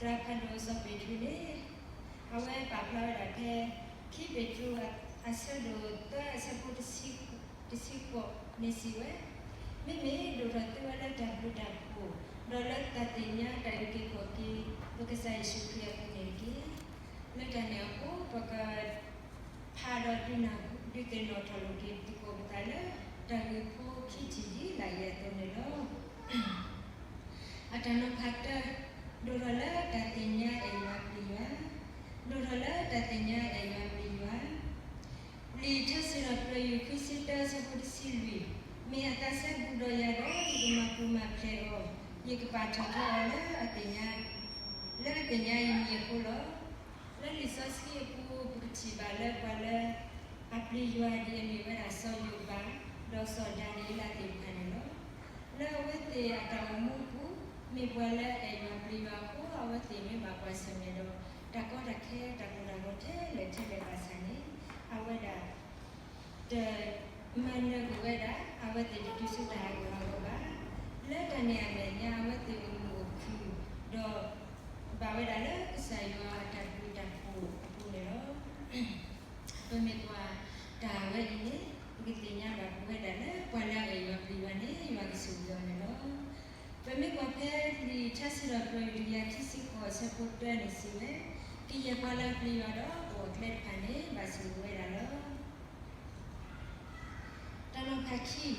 လၢဖးဒိၣ်စီၤပ့းတရူးန့ၣ် အဝဲပာ်ဖျါဝဲဒၣ်ဖဲ ခံပ့းတရူးအဆၢဒိၣ်သၢအဆၢဖိတဆံဃိးန့ၣ်စံးဝဲ, မ့မ့ၢ်ဒိၣ်ထီၣ်သုဝဲလၢတၢ်ဘျုးတၢ်ဖှိၣ်, ဒီးလၢတၢ်သ့ၣ်ညါတၢ်အုၣ်က့ၤခီၣ်က့ၤ ပကစၢ်ယ့ၣ်ၡူးခရံာ်အပူၤန့ၣ်တက့ၢ်. လၢတၢ်န့ၣ်အဃိ ပက ဖးဒီးဒုးသ့ၣ်နီၣ်ထီၣ်လိာ်က့ၤသကိးပသးလၢ တၢ်ဂ့ၢ်ဖိခံထံၣ်ဒ်လာ်အံၤအသိးန့ၣ်လီၤ. အတၢ်နီၤဖးတၢ, ဒိၣ်ထီၣ်လၢတၢ်သ့ၣ်ညါအဲၣ်ယွၤပျံၤယွၤ, ဒိၣ်ထီၣ်လၢတၢ်သ့ၣ်ညါအဲၣ်ယွၤပျံၤယွၤ, လံာ်ထါစံးထီၣ်ပတြၢၤ ယူၢ် ခွံဆံတၢ အဆၢဖိတဆံလွံၢ်, မ့ၢ်အသးစဲဘူးဒီးယၤဒီး ယကမၤပူၤမၤဖျဲးအီၤ, ယကပာ်ထီၣ်ထီအီၤလၢ လၢအသ့ၣ်ညါအံၤမံၤအဃိလီၤ. လၢလံာ်စီဆှံအပူၤ ပကထံၣ်ဘၣ်လၢပှၤလၢ အပျံၤယွၤဒ်အမ့ၢ်ဝဲဒၣ်စီၤယိၤဘး ဒီးစီၤဒၤနံးယ့လးသ့ၣ်တဖၣ်န့ၣ်လီၤ. လၢအဝဲသ့ၣ်အတၢ်အိၣ်မူအပူၤ မ့ၢ်ပှၤလၢအအဲၣ်ယွၤပျံၤယွၤအဃိ အဝဲသ့ၣ်မ့ၢ်ဘၣ်ကွၢ်ဆၢၣ်မဲာ်ဒီး တၢ်ကီတၢ်ခဲ တၢ်ကိၢ်တၢ်ဂီၤထဲလဲၣ်ထဲလဲၣ်ဘၣ်ဆၣ်န့ၣ် အဝဲဒၣ် တမၤနၢၤကွံာ်ဝဲဒၣ် အဝဲသ့ၣ်တတုၤဆူတၢ်ဟးဂူာ်ဟးဂီၤဘၣ်. လၢတၢ်န့ၣ်အမဲာ်ညါ အဝဲသ့ၣ်အိၣ်မုာ်အိၣ်ခုၣ် ဒီး ဘၣ်ဝဲဒၣ်လၢကစၢ်ယွၤအတၢ်ဘျုးတၢ်ဖှိၣ်အပူၤန့ၣ်လီၤ. ပမ့ၢ်ကွၢ်တၢ်ဝဲအံၤန့ၣ် ပကသ့ၣ်ညါဘၣ်ပဝဲဒၣ်လၢ ပှၤလၢအအဲၣ်ယွၤပျံၤယွၤန့ၣ် ယွၤကဆိၣ်ဂ့ၤအီၤန့ၣ်လီၤ. ပမ့ၢ်ကွၢ်ဖဲလံာ်ထါစံးထီၣ်ပတြၢၤ တကယၤခံဆံဃိး အဆၢဖိတၢန့ၣ်စံးဝဲ, ကယဲၢ်ပှၤလၢအပျံၤယွၤဒီး အအိၣ်အကျဲတဖၣ်န့ၣ် ဘၣ်ဆိၣ်ဂ့ၤဝဲဒၣ်လီၤ. တၢ်နီၤဖးခံ,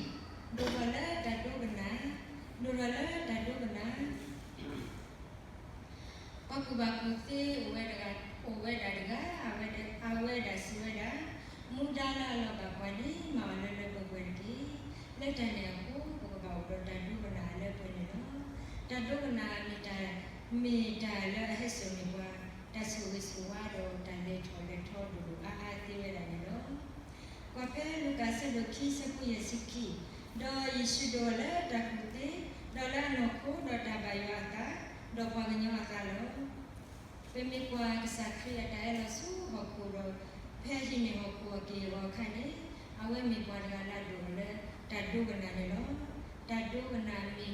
ဒိၣ်ထီၣ်လၢတၢ်ဒိကနၣ်, ဒိၣ်ထီၣ်လၢတၢ်ဒိကနၣ် ပှၤကူၣ်ဘၣ်ကူၣ်သ့အိၣ်ဝဲဒၣ်တဂၤ, အဝဲဒၣ်စံးဝဲဒၣ်, မူဒါလၢအလီၤဘၣ်ပှၤန့ၣ် မၤအီၤလၢလၢပှဲၤပှဲၤတက့ၢ်. လၢတၢ်န့ၣ်အဃိ ပကဘၣ်အိၣ်ဒီးတၢ်ဒိကနၣ်လၢပှဲၤန့ၣ်လီၤ. တၢ်ဒိကနၣ်မ့ၢ်တၢ်, မ့ၢ်တၢ်လၢအဟဲစိာ်န့ၢ်ပှၤ တၢ်ဆိၣ်ဂ့ၤဆိၣ်ဝါဒီးတၢ်လဲၤထီၣ်လဲၤထီဒိၣ်ဒိၣ်အါအါသ့ဝဲဒၣ်န့ၣ်လီၤ. ကွၢ်ဖဲလူၤကၣ်အဆၢဒိၣ်ခံ အဆၢဖိယဲၢ်ဆံခံ, ဒီးယ့ၣ်ၡူးဒိးအီၤလၢတၢ်ကူၣ်သ့, ဒီးလၢအနီၢ်ခိ, ဒီးတၢ်ဘၣ်ယွၤအသး, ဒီးပှၤကညီအသးလီၤ. ပမ့ၢ်ကွၢ်ကစၢ်ခရံာ်အတၢ်ဟဲလီၤဆူဟီၣ်ခိၣ်ဒီး ဖဲဟံးန့ၢ်ဟီၣ်ခိၣ်အက့ၢ်အဂီၤအခါန့ၣ်, အဝဲမ့ၢ်ပှၤတဂၤလၢအဒိၣ်ထီၣ်လၢတၢ်ဒိကနၣ်န့ၣ်လီၤ. တၢ်ဒိကနၣ်